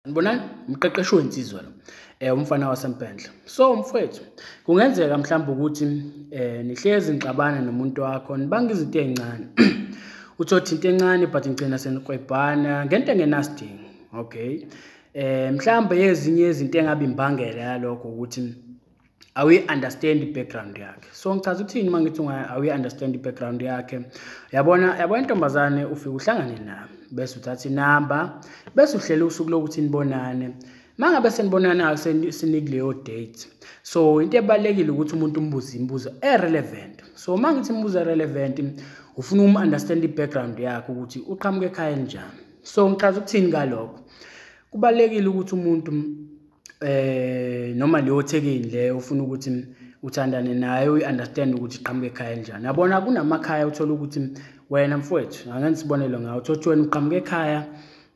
Sanibonani, umqeqeshi wensizwa lo, umfana waseMpendle. So mfowethu, kungenzeka mhlawumbe ukuthi nihlezi nixabana nomuntu wakho, nibanga izinto ey'ncane. Uthole into encane but nigcina seniklwebhana ngento engenasidingo, okay? Mhlawumbe ezinye izinto engabe imbangela yalokho ukuthi awuyi-understand i-background yakhe. So ngichaza ukuthini uma ngithi awuyi-understand i-background yakhe? Yabona, yabona intombazane ufike uhlangane nayo, bese uthatha inamba, bese uhlela usuku lokuthi nibonane. Uma ngabe senibonana senikuleyo date. So into ebalulekile ukuthi umuntu umbuze imibuzo e-relevant. So uma ngithi imibuzo e-relevant, ufuna umu-understand i-background yakhe ukuthi uqhamuka ekhaya elinjani. So ngichaza ukuthini ngalokho? Kubalulekile ukuthi umuntu noma leyo thekeni leyo ufuna ukuthi uthandane naye uyi-understand ukuthi iqhamuka ekhaya elinjani. Yabona kunamakhaya uthola ukuthi wena mfowethu, angenza isibonelo ngawe, uthola ukuthi wena uqhamuka ekhaya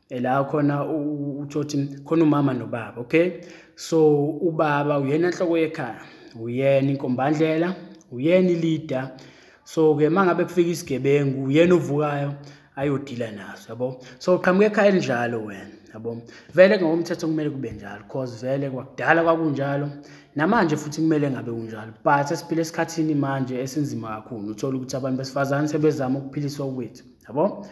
la khona uthola khona umama nobaba, okay? So ubaba uyena inhloko yekhaya, uyena inkombandlela, uyena i-leader. So ke mangabe kufika isigebengu uyena ovukayo ayodila naso, yabo? So uqhamuka ekhaya elinjalo wena, yabo? Vele ngokomthetho kumele kube njalo, cause vele kwakudala kwakunjalo, namanje futhi kumele ngabe kunjalo. But sesiphila esikhathini manje esinzima kakhulu, uthola ukuthi abantu besifazane sebezama ukuphiliswa kwethu, yabo?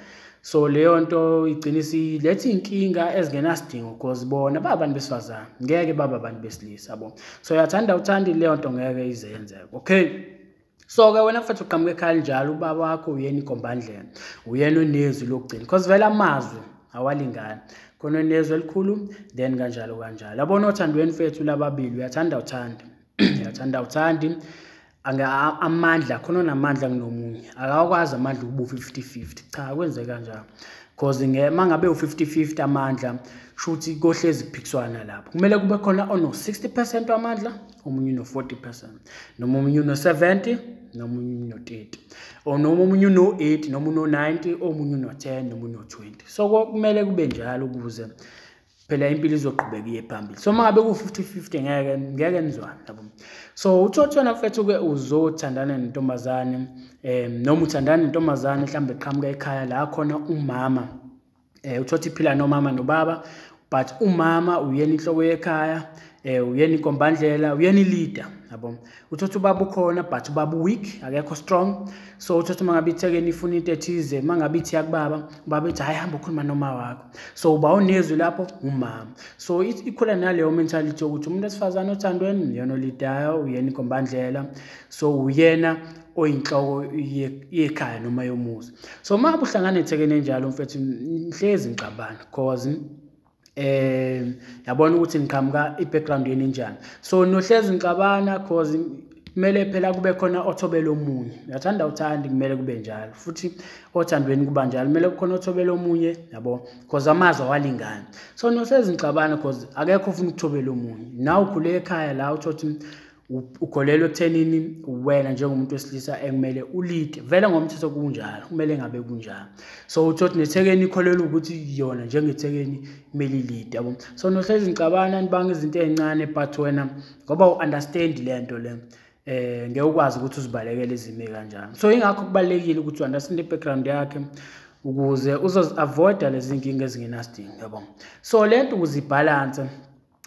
So leyo nto igcina isiletha iy'nkinga ezingenasidingo cause bona ba abantu besifazane, ngeke babe abantu besilisa, yabo? So uyathanda awuthandi leyo nto ngeke ize yenzeke, okay? So-ke wena mfethu uqhamuka ekhaya elinjalo, ubaba wakho uyena inkombandlela, uyena onezwi lokugcina, cause vele amazwi awalingani. Khona onezwi elikhulu, then kanjalo kanjalo. Yabona othandweni mfethu lababili, uyathanda awuthandi, uyathanda awuthandi, amandla khona onamandla kunomunye, akawakwazi amandla ukuba u-50-50. Cha, akwenzeki kanjalo. Cause uma ngabe u-50-50 amandla, kusho ukuthi kohlezi kuphikiswana lapho. Kumele kube khona ono-60% wamandla, omunye uno-40%, noma omunye uno-70, noma omunye uno-30, or noma omunye uno-80, noma uno-90, omunye uno-10, noma uno-20. So kumele kube njalo ukuze phela impilo izoqhubeka iye phambili. So uma ngabe ku-50-50 ngeke nizwane, yabo. So uthole wena mfethu-ke uzothandana nentombazane, noma uthandana nentombazane mhlawumbe eqhamuka ekhaya la khona umama, uthole iphila nomama nobaba, but umama uyena inhloko yekhaya, uyena inkombandlela, uyena i-leader, yabo. Uthole ubaba ukhona but ubaba u-weak, akekho strong. So uthole uma ngabe ithekeni ifuna into ethize, uma ngabe ithi yakubaba, ubaba ethi hhayi hamba ukhuluma noma wakho. So uba onezwi lapho umama. So ikhula naleyo mentality yokuthi umuntu wesifazane othandweni uyena o-lead-ayo, uyena inkombandlela, so uyena oyinhloko yekhaya noma yomuzi. So uma ngabe uhlangana nethekeni enjalo mfethu, nihlezi nixabana cause yabona ukuthi niqhamuka i-background yenu injani. So nohlezi nixabana cause kumele phela kube khona othobela omunye. Uyathanda awuthandi kumele kube njalo, futhi othandweni kuba njalo, kumele kukhona othobela omunye, yabo, cause amazwi awalingani. So nohlezi nixabana cause akekho ofuna ukuthobela omunye. Nawe ukhule ekhaya la uthole ukuthi ukholelwa ekuthenini wena njengomuntu wesilisa ekumele u-lead-e, vele ngomthetho kunjalo, kumele ngabe kunjalo. So uthole ukuthi nethekeni ikholelwa ukuthi yona njengethekeni kumele i-lead-e, yabo. So nohlezi nixabana nibanga izinto ey'ncane but wena ngoba awu-understand le nto le, ngeke ukwazi ukuthi uzibalekele izimo ey'kanjalo. So yingakho kubalulekile ukuthi u-understand i-background yakhe ukuze uzozi-avoid-a lezi nkinga ezingenasidingo, yabo. So le nto ukuze i-balance,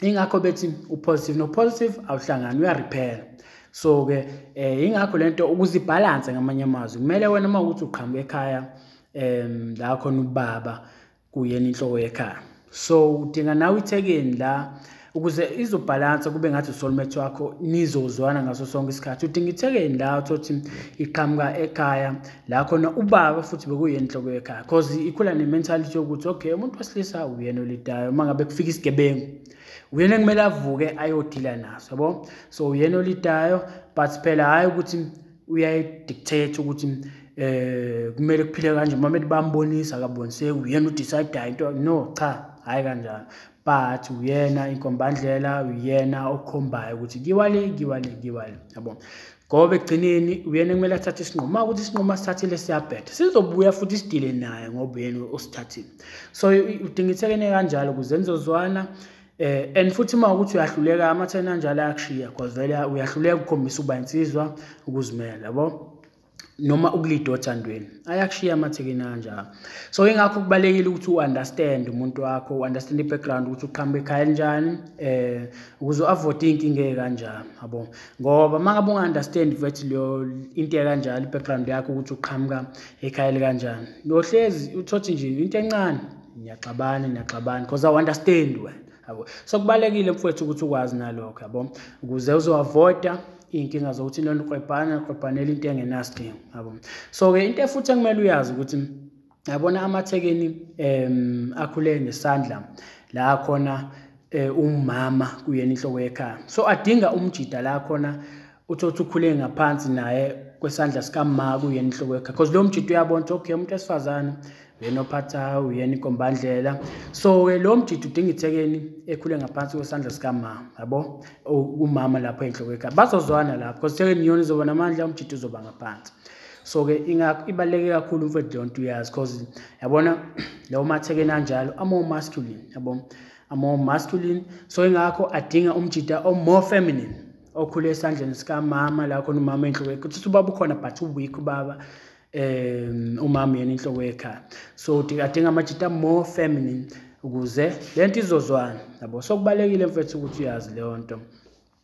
ingakho bethi u-positive no-positive awuhlangani, uya-repel-a. So-ke ingakho lento ukuze i-balance ngamanye amazwi, kumele wena uma kuwukuthi uqhamuka ekhaya la khona ubaba kuyena inhloko yekhaya. So udinga nawe ithekeni la ukuze izo-balance-a kube ngathi u-soulmate wakho nizozwana ngaso sonke isikhathi. Udinga ithekeni la uthole ukuthi iqhamuka ekhaya la khona ubaba futhi bekuyena inhloko yekhaya, cause ikhula ne-mentality yokuthi okay, umuntu wesilisa uyena o-lead-ayo, uma ngabe kufika isigebengu uyena ekumele avuke ayodila naso, yabo. So uyena o-lead-ayo, but phela hhayi ukuthi uyayi-dictate ukuthi kumele kuphile kanje, uma bethi bambonisa akaboniseki, uyena o-decide-ayo into, no, cha, hhayi kanjalo. But uyena inkombandlela, uyena okhombayo ukuthi kuyiwa le, kuyiwa le, kuyiwa le, yabo. Ngoba ekugcineni uyena ekumele athathe isinqumo. Uma kuwukuthi isinqumo asithathile siyabheda, sizobuya futhi sidile naye ngoba uyena osithathile. So udinga ithekeni kanjalo ukuze nizozwana, and futhi uma kuwukuthi uyahluleka, amathekeni anjalo ayakushiya cause vele uyahluleka ukukhombisa ukuba insizwa, ukuzimela, yabo. noma ukulida othandweni, ayakushiya amathekeni kanjalo. So ingakho kubalekile ukuthi u-understand umuntu wakho, u-understand i-background ukuthi uqhamuka ekhaya kanjani, ukuze u-avoid iy'nkinga ey'kanjalo, yabo. Ngoba uma ngabe unga-understand mfethu leyo into ekanjalo, i-background yakho ukuthi uqhamuka ekhaya elikanjani, uyohlezi uthothe nje into encane niyaxabana niyaxabana because awu-understand wena, yabo. So kubalekile mfowethu ukuthi ukwazi nalokho, yabo, ukuze uzo-avoida iy'nkinga zokuthi noniqwebhana niqwebhanela into engenasidingo, yabo. So-ke into futhi ekumele uyazi ukuthi yabona amathekeni akhule ngesandla la khona umama kuyena inhloko yekhaya, so adinga umjida la khona uthi ukhule ngaphansi naye kwesandla sikama kuyena inhloko yekhaya, because lo mjida uyabona ukuthi okay, umuntu wesifazane uyena ophathayo, uyena inkombandlela. So-ke lo mjida udinga ithekeni ekhule ngaphansi kwesandla sikamama, yabo, umama lapho enhloko ekhaya, bazozwana lapho because ithekeni iyona izoba namandla, umjida uzoba ngaphansi. So-ke ibaluleke kakhulu mfethu leyo nto uyazi, because yabona lawo mathekeni anjalo ama-more masculine, yabo, ama-more masculine. So ingakho adinga umjida o-more feminine okhule esandleni sikamama la khona umama enhloko ekhaya, uthi ubaba ukhona but u-weak ubaba, umama yena inhloko ekhaya. So adinga amajita more feminine ukuze lento izozwana, yabo. So kubalekile mfethu ukuthi uyazi leyo nto.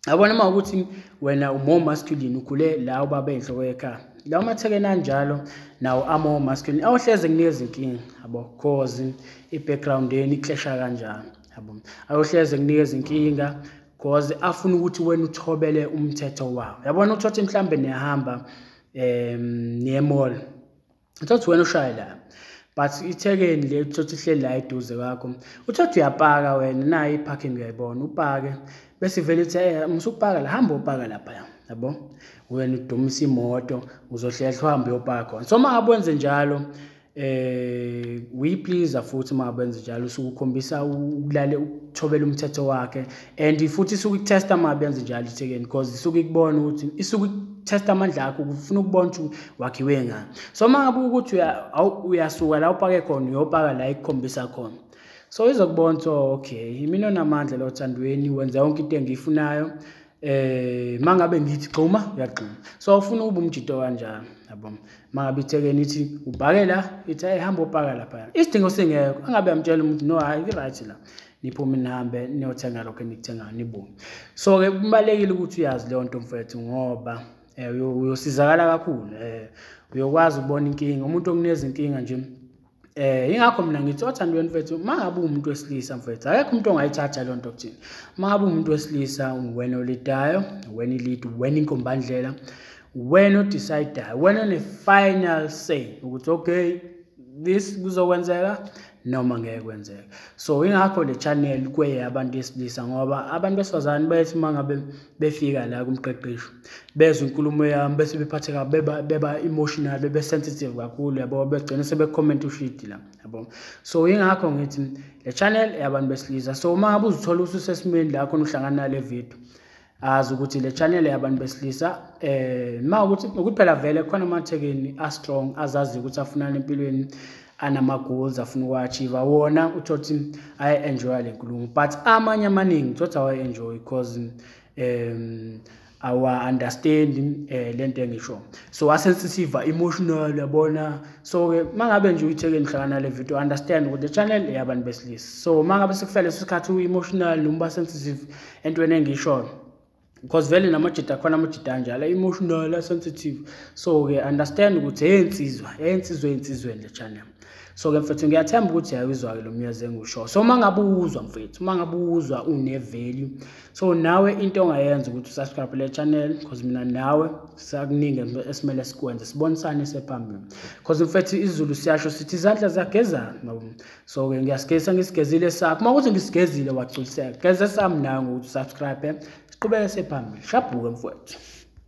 Yabona uma ukuthi wena u-more masculine ukhule la ubaba enhloko ekhaya, lawo mathekeni anjalo nawo ama-more masculine awuhleze kunikeza inkinga, yabo, cause i-background yenu iclasha kanjalo, yabo. Awuhleze kunikeza inkinga cause afuna ukuthi wena uthobele umthetho wawo. Yabona uthothe mhlambe niyahamba niye mall, uthothi wena ushaye la, but ithekeni le uthothi ihleli la eduze kwakho, uthothi uyapaka wena, nayo i-parking uyayibona, upake bese vele ithi musukupaka la, hamba upaka lapha, yabo, wena udumisa imoto uzohlehla uhambe uyopaka khona. So uma ngabe wenze njalo uyipleaser futhi uma ngabe wenze njalo usuke ukhombisa ukulale ukuthobela umthetho wakhe, and futhi isuke ikutesta uma ngabe yenze njalo ithekeni, because isuke ikubona ukuthi isuke testa amandla akho, ufuna ukubona ukuthi wakhiwe ngani. So uma ngabe ukuthi uyasuka la upake khona uyopaka la ikukhombisa khona, so izokubona ukuthi okay, mina onamandla lo thandweni, wenza yonke into engiyifunayo, mangabe ngithi gxuma uyagxuma. So ufuna ukuba umjito kanjalo, yabo. Mangabe ithekeni ithi ubhake la, ithi hey hamba upaka lapha, isidingo singekho, angabe amtshela umuntu no hayi i-right la, niphume nihambe niyothenga lokho enikuthengayo nibuye. So-ke kubalulekile ukuthi uyazi leyo nto mfethu, ngoba uyosizakala kakhulu, uyokwazi ukubona inkinga umuntu okunezinkinga nje. Ingakho mina ngithi othandweni mfethu, uma ngabe uwumuntu wesilisa mfethu, akekho umuntu ongayithatha leyo nto kuthina. Uma ngabe uwumuntu wesilisa, wena olidayo, wena i-lead, wena inkombandlela, wena odecidayo, wena one-final say ukuthi okay, this kuzokwenzeka noma ngeke kwenzeka. So ingakho le channel kweye abantu besilisa, ngoba abantu besifazane bayethi uma ngabe befika la kumqeqesho bezwe inkulumo yami bese bephatheka beba emotional, bebe sensitive kakhulu, yabo, begcina sebecomment ushidi la, yabo. So ingakho ngithi le channel yabantu besilisa. So uma ngabe uzithola ususesimeni la khona uhlangana nale video, azi ukuthi le channel yabantu besilisa, ma ukuthi phela vele khona amathekeni a strong azazi ukuthi afunana empilweni, anama goals afuna uku-achieve wona, uthothi ayi-enjoy le nkulumo, but amanye amaningi uthothi awa-enjoy because awa-understand lento engisho. So asensitive, emotional, yabona. So-ke mangabe nje uyithekeni hlangana nale video, understand ukuthi le channel yabantu besilisa. So mangabe sekufika leso sikhathi u-emotional noma sensitive entweni engishoyo, because vele namajida khona amajida anjalo emotional, sensitive. So-ke understand ukuthi eyensizwa eyensizweni le channel. So-ke mfethu ngiyathemba ukuthi uyawuzwa-ke lo myalezo engiwushoyo. So uma ngabe uwuzwa mfethu, uma ngabe uwuzwa une-value, so nawe into ongayenza ukuthi usubscribe le channel, because mina nawe sakuningi esimele sikwenze, sibonisane sephambili, because mfethu isiZulu siyasho sithi izandla ziyagezana. So-ke ngiyasigezisa, ngisigezile sakho, uma ukuthi ngisigezile wagculiseka, geza sami nawe ngokuthi usubscribe, siqhubeke sephambili. Shabhuke mfethu.